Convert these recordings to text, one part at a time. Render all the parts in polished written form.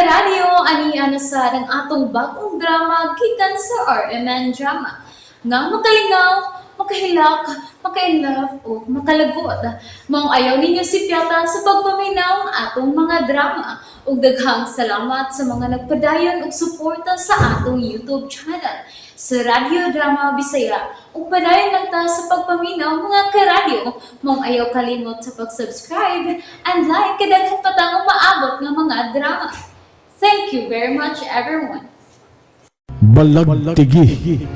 Karadyo, ani na sa ang atong bagong drama gikan sa RMN Drama. Nga makalingaw, makahilak, maka-inlove o makalagot. Maong ayaw ninyo sipyata sa pagpaminaw ang atong mga drama. Ug daghang salamat sa mga nagpadayon og suporta sa atong YouTube channel sa Radyo Drama Bisaya. Ug padayon lang ta sa pagpaminaw, mga karadyo. Maong ayaw kalimot sa pag-subscribe and like kay daghan pa tang umaabot nga mga drama. Thank you very much, everyone. Balagtigi.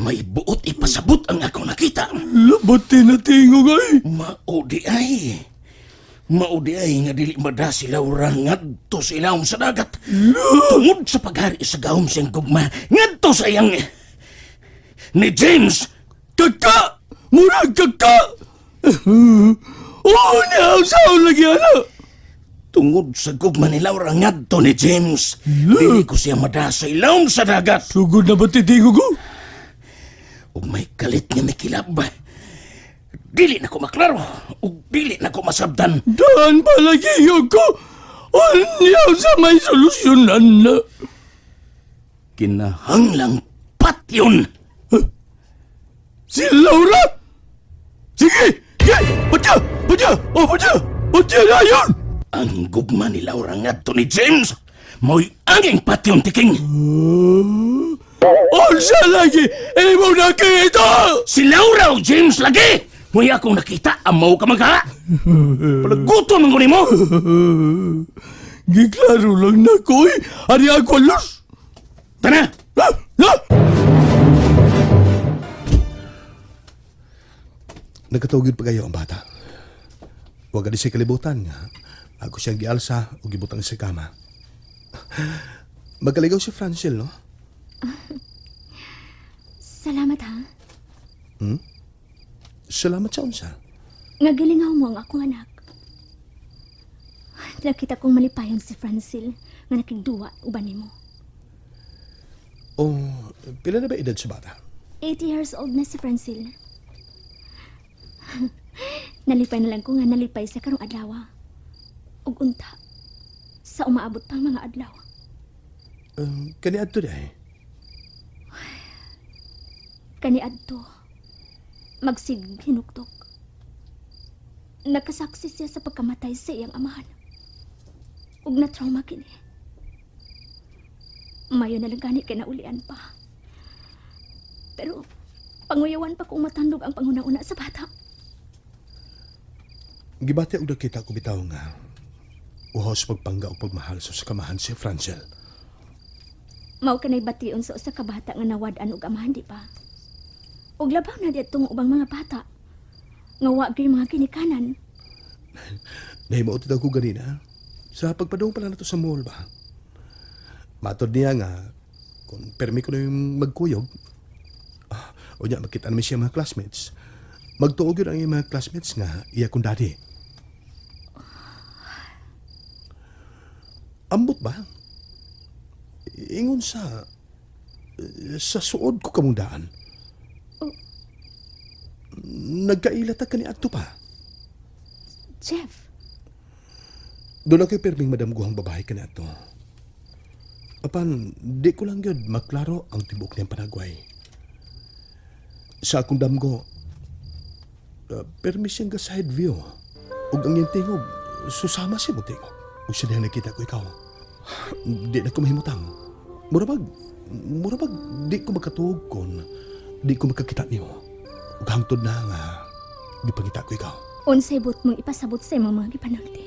May buot ipasabot ang akong nakita. Labot tinatingog ay. Mao diay. Mao diay nga dili mada si Laura ngadto sa ilawom sa dagat. Tungod sa paghari sa gahom siyang gugma ngadto sa iyang ni James. Kaka! Murag kaka! Oo niya, saan lagi ana? Tungod sa gugma ni Laura ngadto ni James, dili ko siya mada sa ilawom sa dagat. Sugod na ba titingog ko? Ug may kalit nga mikilab. Dili na ko maklaro ug dili na ko masabdan. Daan palagi ko. Unya sa may solusyonan na. Kinahanglang patyon. Si Laura? Sige! Sige! Patya! Patya! Oh, patya! Patya na yun! Ang gugma ni Laura ngadto ni James mo'y anging patyon, Tiking. Unsa lagi! Imo nakita! Si Laura o James lagi! Mo'y akong nakita, amaw ka magha! Palaguton man ko nimo! Giklaro lang na ko eh. Ari ako los! Tana! Na! Na! Nagkatugid pa kayo ang bata. Huwag ka di siya kalibutan nga. Ako siyang gialsa o gibutang sa kama. Magkaligaw si Francel, no? Salamat ha. Salamat sa unsa. Nga gilingaw mo ang akong anak. Nakita kong malipayon si Francil nga nakigduwa uban nimo. O, pila na ba edad sa bata? 8 years old na si Francil. Nalipay na lang ko nga nalipay sa karong adlaw. Ug unta sa umaabot pang mga adlaw. Kani adto diay. Kaniadto, magsig hinuktok. Nakasaksi siya sa pagkamatay sa iyang amahan. Ug na-trauma kini. Mayo na lang gani kay naulian pa. Pero panguyawan pa kung matandog ang panghuna-una sa bata. Gibati og nakita ko bitaw nga uhaw sa pagpangga o pagmahal sa kamahan si Francel. Mao kanay bation sa usa ka bata nga nawad-an og amahan, di ba? Ug labaw na didtong ubang mga bata nga wa gyud mga ginikanan. Nahimuot daw ko ganina. Sa pagpadung pa lang nato sa mall ba? Matod niya nga, kung permi ko na yung magkuyog, o niya, makita naman siya mga classmates. Magtuog yun ang iyang mga classmates nga, iya kong daddy. Ambot ba? Ingon sa suod ko kamong daan. Nagkaila ta kani adto pa. Jeff, Doon ako perming madamguhang babae ka ato. Apan, di ko lang yun maklaro ang tibok niyang panagway. Sa akong damgo, permi siyang ga side view. Ug ang iyang tingog, susama siya mo tingog. Ug siya dihang nakita ko ikaw. Di na ko mahimutang. Murabag, di ko makatuog kon di ko makakita nimo. Ug hangtod na nga, di pangita ko ikaw. Unsay buot mong ipasabot sa imong mga gipanulti?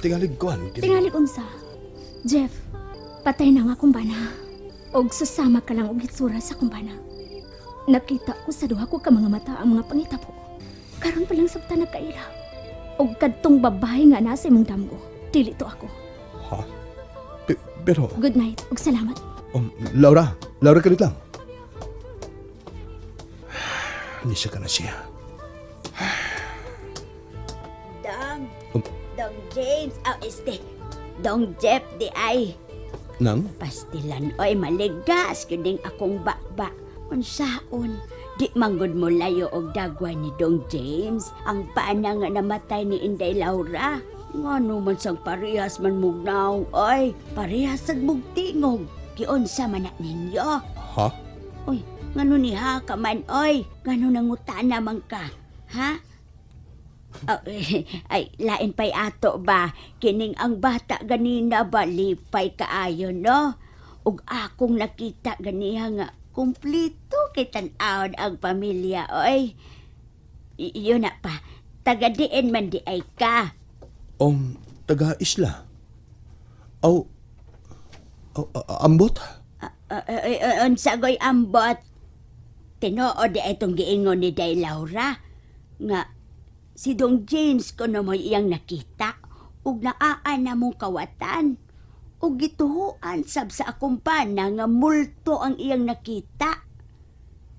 Tingalig kuan. Tingali unsa? Jeff, patay na nga akong bana. Og susama ka lang og hitsura sa akong bana. Nakita ko sa duha ko ka mga mata ang mga pangitabo. Karon pa lang sabta nagkaila. Og kadtong babae nga nasa imong damgo. Dili to ako. Ha? Pero, Good night ug salamat. Laura, Laura, kalit lang. Nisa ka na siya. Dong, Dong James, oh, este, Dong Jeff diay. Nang? Pastilan, oy, maligas, kining akong bakba. Unsaon, Di manggod mo layo og dagway ni Dong James ang bana nga namatay ni Inday Laura. Ngano man sang parehas man mugnaw, oy, parehas sad mugtingog. Giunsa man na ninyo? Ha? Uy, ngano ni ha ka man, oy? Ngano nangutana man ka? Ha? Oh, ay, lain pa'y ato ba? Kining ang bata ganina ba lipay kaayo, no? Ug akong nakita ganiha nga kumplito kay tan-awon ang pamilya, oy. Yun na pa, taga diin man di ay ka. Taga isla. Aw, aw, ambot? Unsa goy ambot? Tinuod di ay itong giingon ni Day Laura nga si Dong James kuno mo'y iyang nakita ug naa na mong kawatan ug gituhuan sab sa akong bana nga multo ang iyang nakita.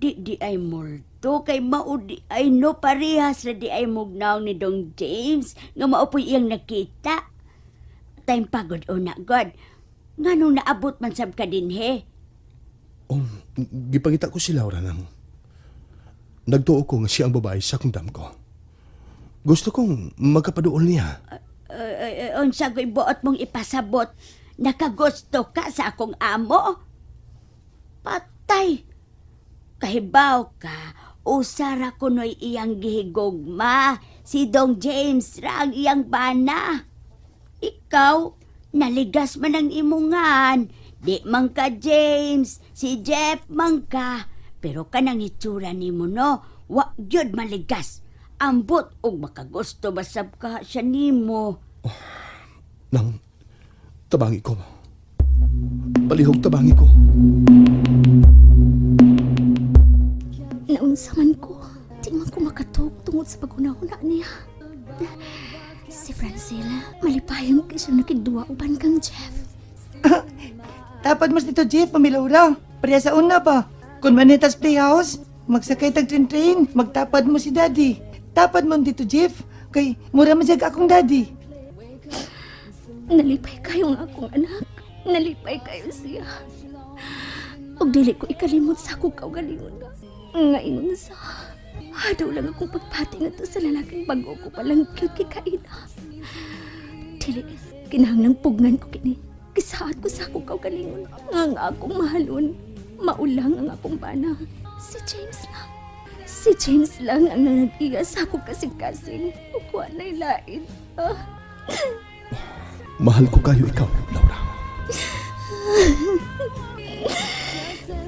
Di di ay multo kay mao di ay no parehas ra di ay mugnaw ni Dong James nga mao po'y iyang nakita. Time pagod una god. Nganong naabot man sab ka dinhe? Gipangita ko si Laura nang. Nagtuo ko nga siya ang babae sa akong damgo. Gusto kong magkapaduol niya. Unsa goy buot mong ipasabot? Nakagusto ka sa akong amo? Patay! Kahibaw ka, usara kuno'y iyang gihigugma. Si Dong James ra ang iyang bana. Ikaw, naligas man ang imungan. Di man ka, James. Si Jeff man ka. Pero kanang itsura nimo no, wa gyud maligas. Ambot og makagusto basab ka siya nimo. Nang tabangi ko. Palihog tabangi ko. Naunsa man ko, di man ko makatug tungod sa paghuna-huna niya. Si Francela, malipayon kay siya nakigduwa uban kang Jeff. Tapad mas dito, Jeff, Mami Laura. Pareha sa una pa. Kung Manitas Playhouse, magsakay tag train-train, magtapad mo si Daddy. Tapad mo dito, Jeff. Kay mura man siya akong daddy. Nalipay kayo ang akong anak. Nalipay kayo siya. Ug dili ko ikalimot sa akong kaugalingon. Nga ingon sa hadaw lang akong pagpati nga to sa lalaking bago ko palang gyud kikaina. Dili, kinahanglang pugnan ko kini. Gisaad ko sa akong kaugalingon. Nga ang akong mahalon, maulang ang akong bana. Si James lang. Si James lang ang nanag-iya sa akong kasing-kasing. Ug wa na'y lain. Ah. Mahal ko kayo ikaw, Laura.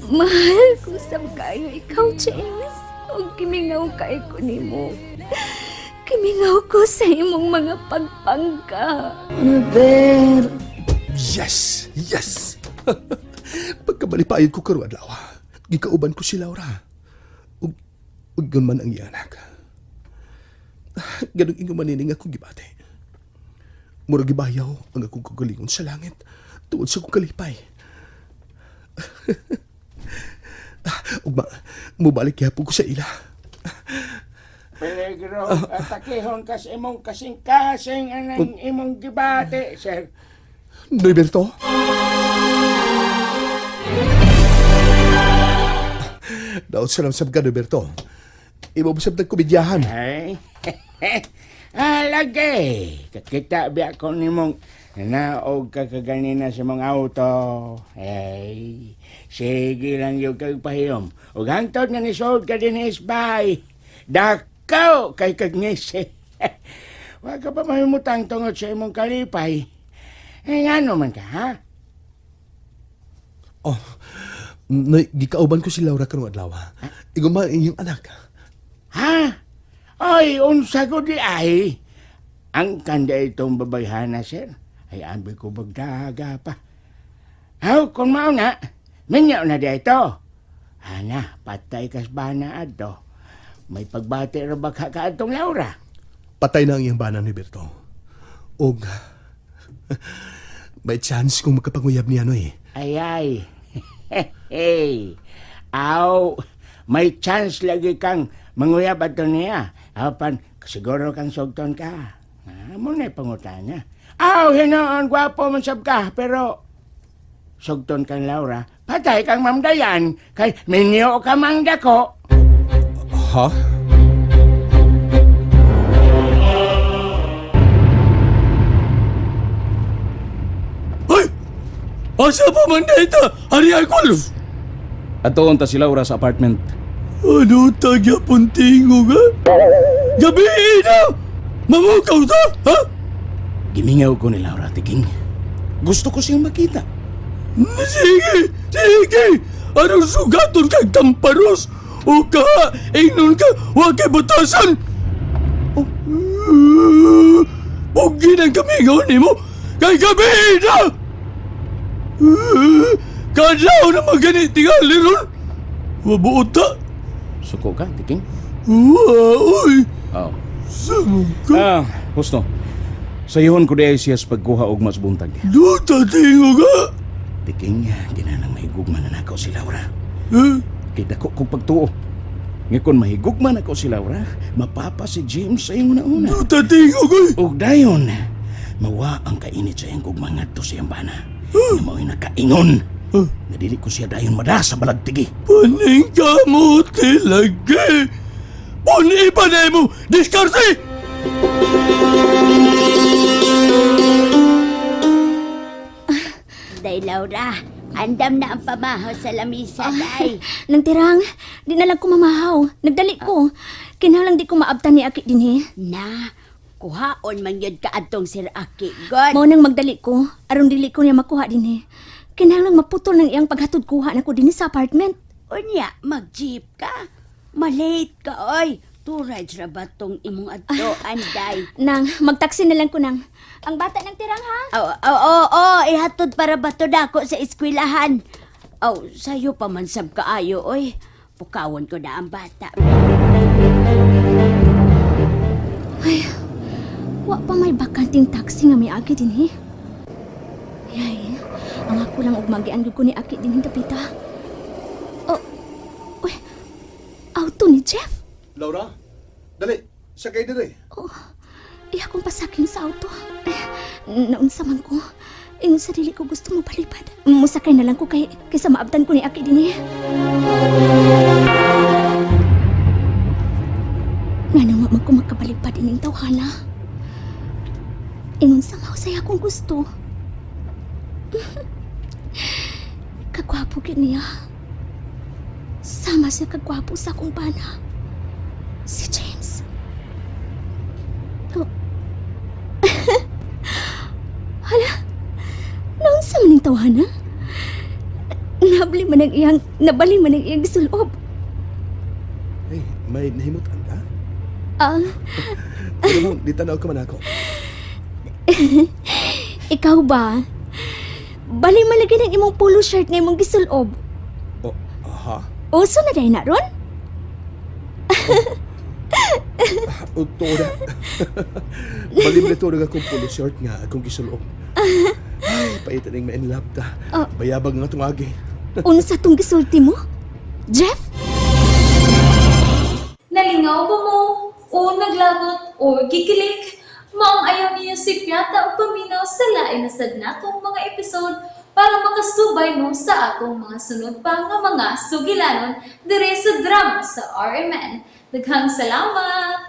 Mahal ko sab kayo ikaw, James. Ug kimingaw kay ko nimo. Kimingaw ko sa imong mga pagpangka. Yes! Yes! Pagkabalipayod ko karon adlaw, gikauban ko si Laura. Ug ug yun man ang iyang anak. Ganong ingon man ini nga akong gibati. Murag gibayaw ang akong kagalingon sa langit tuod sa akong kalipay. Ugma, mubalik gyapon ko sa ila. Peligro, atakihon kas imong kasing-kasing anang imong gibati, sir. Norberto? Daot sa lamsab ka, Norberto. Imo ba sab nagkomedyahan? Ay, lagi. Kakita biya ko nimong nanaog ka kaganina sa mga auto. Ay, sige lang yung kag pahiyom. Ug hangtod nga nisold ka din isbay. Dakaw kay kagngisi. Wa ka pa mahimutang tungod sa imong kalipay. Eh, ngano man ka, ha? Oh, nay, gikauban ko si Laura karong adlaw. Iguma ang iyong anak. Ha? Ay, unsa ko di ay. Ang kanda itong babayhana, sir. Ay, ambi ko bagdaga pa. Aw, kung mao na, minyaw na di ito. Ana, patay kas bana adto. May pagbati ra ba ka kaadtong Laura? Patay na ang iyang bana, Norberto. Og, may chance kung magkapanguyab niya, no eh. Ay, ay. Hey. Aw, may chance lagi kang manguyab ato niya. Apan, siguro kang sugton ka. Ah, mo na pangutana. Aw, hinoon, gwapo man sab ka, pero sugton kang Laura, patay kang mamdayan, kay minyo ka mang dako. Ha? Ay! Asa pa man data? Ari ay kwalos! Atoon ta si Laura sa apartment. Ano tagya puntingo ka? Gabi na! Mamukaw ta! Ha? Gimingaw ko ni Laura, Tiking. Gusto ko siyang makita. Sige! Sige! Anong sugaton kag tamparos? O ka, ingnon ka, wa kay butasan! Oh. Pugi ng kamingaw nimo! Kay gabi na! Kadlaw na magani tingali ron! Wabuot ta! Suko ka, Tiking? Wa, uy! Oo. Sama ka! Ah, husto. Sayuhon ko di ay siya sa pagkuha og mas buntag. Duta tingo ka! Tiking, ginanang mahigugma na nako si Laura. Eh, Kay dako kong pagtuo. Nga kung mahigugma nako si Laura, mapapa si James sa iyong una-una. Duta tingo ka! Ug dayon, mawa ang kainit sa iyong gugma ngadto sa iyang bana. Nga mao'y nakaingon. Nga dili ko siya dayon mada sa balagtigi. Paning kamuti lagi! Puni pa na mo! Diskarte! Day Laura, andam na ang pamahaw sa lamisa, day. Nang tirang, di na lang ko mamahaw. Nagdali ko. Kinahanglan di ko maabtan ni Aki dinhi. Na, kuhaon man yun ka adtong Sir Aki, God. Mao nang magdali ko, aron dili ko niya makuha dinhi. Kinahanglan maputol ng iyang paghatod kuha nako dinhi sa apartment. Unya, mag-jeep ka. Malate ka, oy. Two rides ra ba tong imong adtoan, day? Nang, magtaksi na lang ko nang. Ang bata ng tirang ha? Oo, oo, oo, ihatod para ba to dako sa eskwelahan? Aw, sayo pa man sab kaayo, oy. Pukawon ko na ang bata. Wa pa may bakanting taxi nga may agi dinhi. Yay, ang ako lang og magian gyud ko ni Aki dinhi dapita. Oh, uy, auto ni Jeff. Laura, dali, sakay dire. Oh, iya akong pasakin sa auto. Eh, naunsa man ko. Ingon sa dili ko gusto mo palipad. Musakay na lang ko kay kaysa maabtan ko ni Aki dinhi. Nga na nga man ko makabalipad ining tawhana. Ingon sa mausay akong gusto. Kagwapo gyud niya. Sama siya kagwapo sa akong bana. Si James. Oh. Hala, naunsa man ning tawhana? Nabali man ang iyang, nabali man ang iyang gisulob. Hey, may nahimutan ka? Ah, Pero mo, di tanaw ka man ako. ikaw ba? Bali malagi ng imong polo shirt na imong gisulob. Oh, aha. Uso na dahil na ron? O, tuo na. Balim na tuo na akong polo shirt nga akong gisulob. Ay, paitan ning ma-in love ta. Oh. Bayabag nga itong agi. Unsa tong gisulti mo? Jeff? Nalingaw ba mo? O naglagot o gikilig? Maong ayaw niyo si Piata ang paminaw sa lain na sad natong mga episode para makasubay mo sa atong mga sunod pa nga mga sugilanon dire sa drama sa RMN. Daghang salamat!